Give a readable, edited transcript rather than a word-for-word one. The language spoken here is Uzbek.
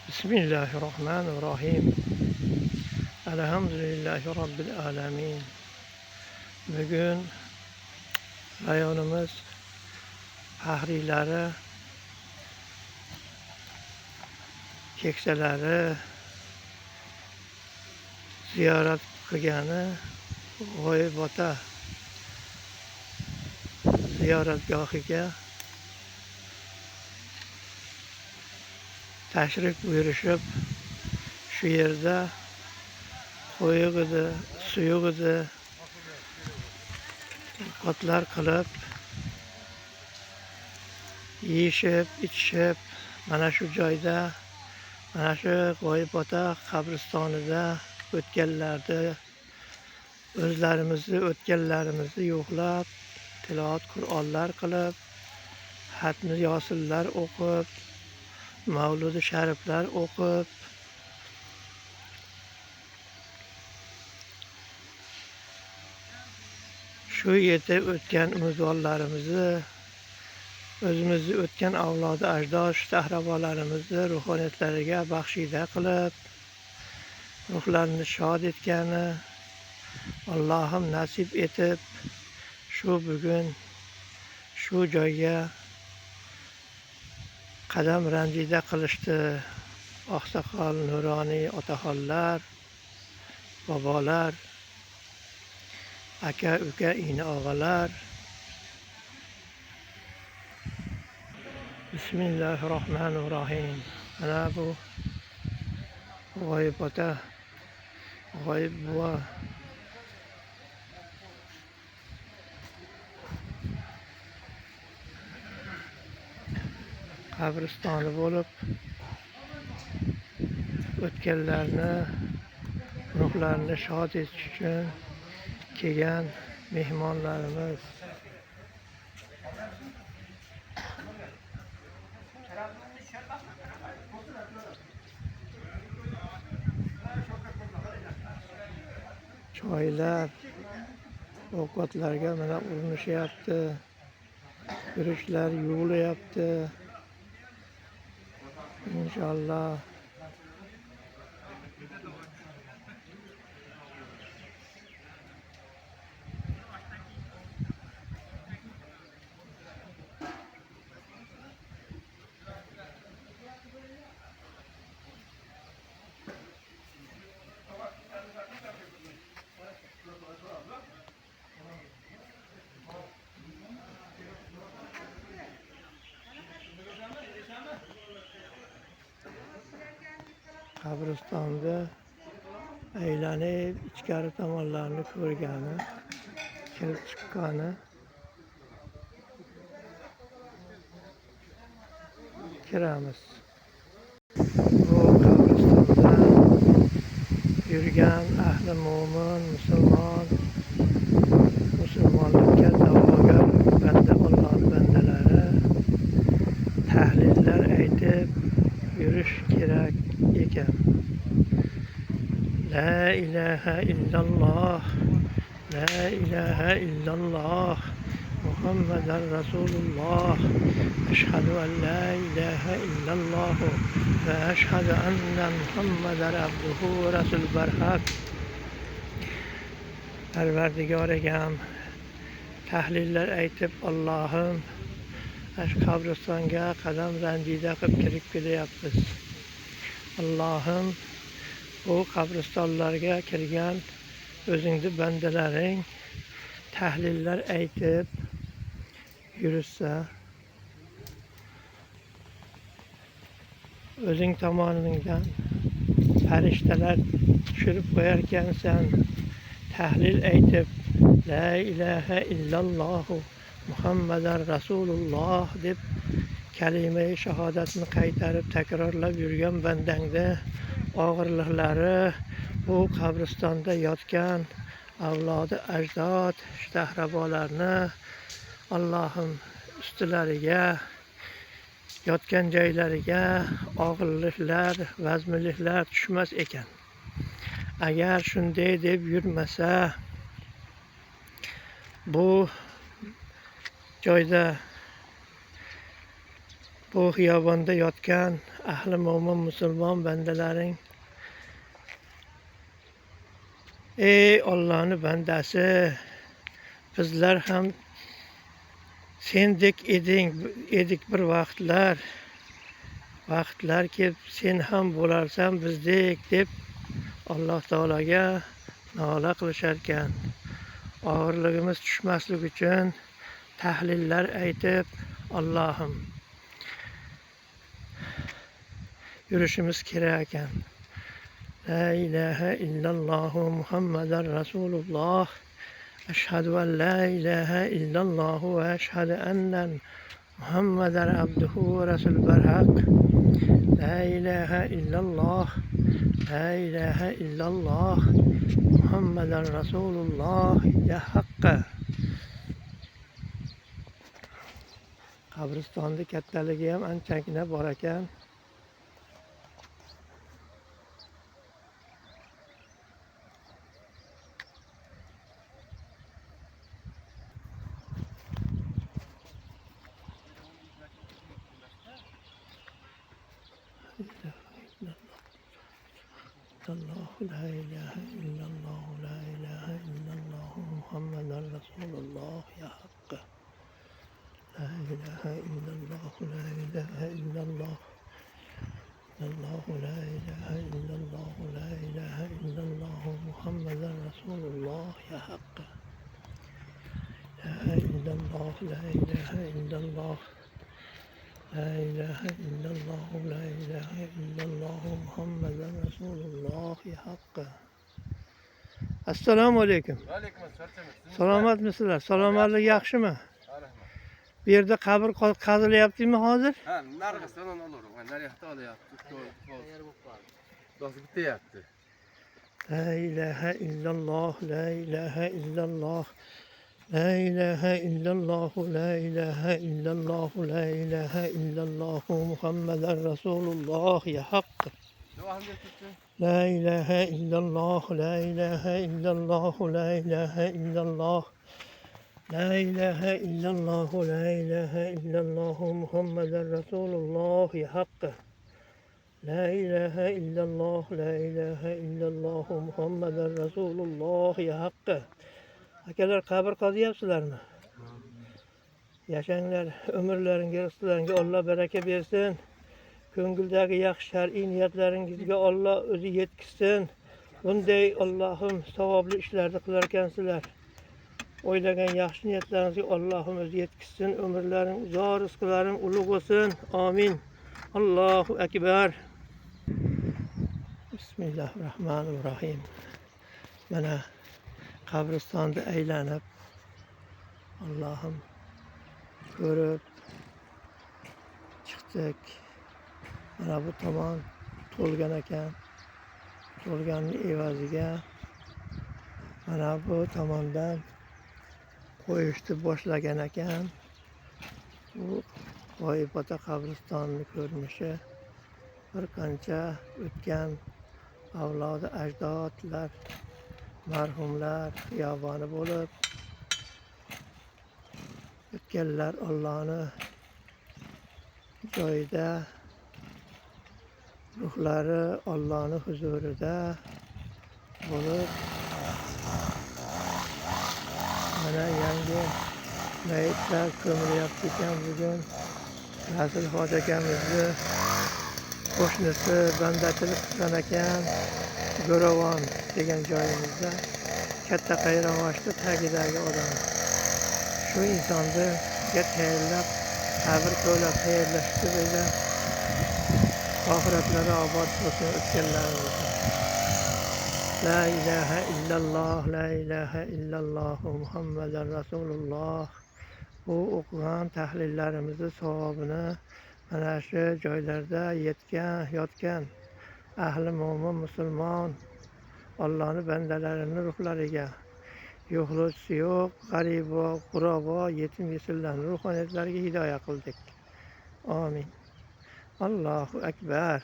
Bismillahirrahmanirrahim. Elhamdülillahi Rabbil alemin. Bugün rayonimiz fahriylari, keksalari ziyorat qilgani G'oyib ota ziyoratgohiga tashrif buyurishib, shu yerda qo'yiq edi, suyuq edi, ovqatlar qilib, yeyishib, ichishib, mana shu joyda, mana shu G'oyib ota qabristonida o'tganlarni, o'zlarimizni o'tganlarimizni yo'qlab, tilovat Qur'onlar qilib, xatmi yosinlar o'qib, mavludi shariflar o'qib, shu yerda o'tgan umidvorlarimizni, o'zimizni o'tgan avlodi ajdod ahrabolarimizni ruhoniyatlariga baxshida qilib, ruhlarini shod etgani Allohim nasib etib, shu bugun shu joyga qadam ranjida qilishdi. Oqsoqol, nuroniy otaxonlar, bobolar, aka, uka, ini og'alar. Bismillahirrahmanirrahim. Mana bu G'oyib ota, G'oyib buva qabristoni bo'lib, o'tganlarni ruhlarini shod etish uchun kelgan mehmonlarimiz. Choylar, ovqatlarga mana urinishyapti, guruchlar yuvilyapti. İnşallah qabristonda aylanib ichkari tomonlarni ko'rgani, kirib chiqqani kiramiz. Bu qabristonda yurgan ahli mo'min, musulmon, musulmonlikka da'vogar banda Alloh bandalari tahlillar aytib yurish kerak ekan. La ilaha illalloh, la ilaha illalloh, Muhammadar Rasululloh. Ashhadu an la ilaha illalloh va ashhadu anna Muhammadar abduhu va rasul barhaq. Parvardigor egam, tahlillar aytib Allohim ash qabristonga qadam ranjida qilib kirib kelyapmiz. Allohim, bu qabristonlarga kirgan o'zingni bandalaring tahlillar aytib yurishsa, o'zing tomoningdan farishtalar tushirib qo'yarkansan, tahlil aytib la ilaha illalloh Muhammadar Rasululloh deb kalima-i shahodatni qaytarib takrorlab yurgan bandangda og'irliqlari bu qabristonda yotgan avlodi ajdod shahrabolarni Allohim ustilariga, yotgan joylariga og'irliklar, vazminliklar tushmas ekan. Agar shunday deb yurmasa, bu joyda Bu xiyobonda yotgan ahli mo'min musulmon bandalaring, ey Allohning bandasi, bizlar ham sendek edik bir vaqtlar. Vaqtlar kelib sen ham bo'larsan bizdek deb Alloh taologa nola qilishar ekan. Og'irligimiz tushmaslik uchun tahlillar aytib, Allohim yurishimiz kerak ekan. La ilaha illalloh Muhammadar Rasululloh. Ashhadu an la ilaha illalloh va ashhadu anna Muhammadar abduhu va rasuluhu barhaq. La ilaha illalloh, la ilaha illalloh Muhammadar Rasululloh ya haqqa. Qabristonni kattaligi ham anchagina bor ekan. Allah, la ilaha illallah, la ilaha illallah Muhammadar Rasululloh ya haqqa. La ilaha illallah, la ilaha illallah, Allah, la ilaha illallah, la ilaha illallah Muhammadar Rasululloh ya haqqa. La illallah, la ilaha illallah, la ilaha illallah, la ilaha illallah Muhammadar Rasululloh ya haqqa. Assalomu alaykum. Aleyküm assalom. Salomatmisizlar? Salomatlik yaxshimi? Bu yerda qabr qazilyaptimi hozir? Ha, narig'isidan olur. Naryoqda olyapti. Do'sti bityapti. La ilaha illalloh, la ilaha illalloh, la ilaha illalloh, la ilaha illalloh, la ilaha illalloh Muhammadar Rasululloh ya haqq. La ilaha illalloh, la ilaha illalloh, la ilaha illalloh, la ilaha illalloh, la ilaha illalloh Muhammadar Rasululloh ya haqq. La ilaha illalloh, la ilaha illalloh Muhammadar Rasululloh ya haqq. Akalar, qabr qazyapsizlarmi? Yashanglar, umrlaringga, rizqlaringga Alloh baraka bersin. Ko'ngildagi yaxshi shar'iy niyatlaringizga Alloh o'zi yetkizsin. Bunday Allohim savobli ishlarni qilar ekansizlar. O'ylagan yaxshi niyatlaringizga Allohim o'zi yetkizsin. Umrlaring uzoq, rizqlaring ulug' bo'lsin. Amin. Allohu akbar. Bismillahirrohmanirrohim. Mana qabristonni aylanib Allohim ko'rib chiqdik. Mana bu tomon to'lgan ekan. To'lganning evaziga mana bu tomondan qo'yishni boshlagan ekan. Bu G'oyibota qabristonining ko'rinishi. Bir qancha o'tgan avlodi ajdodlar, marhumlar xiyoboni bo'lib o'tganlar Allohning joyida, ruhlari Allohning huzurida bo'lib, mana yangi mayitlar ko'milyapti ekan bugun. Rasul Hoji akamizni qo'shnisi bandachilik qilgan ekan Go'ravon degan joyimizda, katta qayrag'ochni tagidagi odam. Shu insonni tayyorlab, qabr to'lab tayyorlashdi dedi. Oxiratlari obod bo'lsin o'tganlarimizni. La ilaha illalloh, la ilaha illalloh Muhammadar Rasululloh. Bu o'qigan tahlillarimizni savobini mana shu joylarda yetgan, yotgan ahli mo'min musulmon Allohning bandalarining ruhlariga, yo'qlisi yo'q, g'aribo, g'urabo, yetim yesirlarning ruhoniyatlariga hidoyat qildik. Amin. Allohu akbar.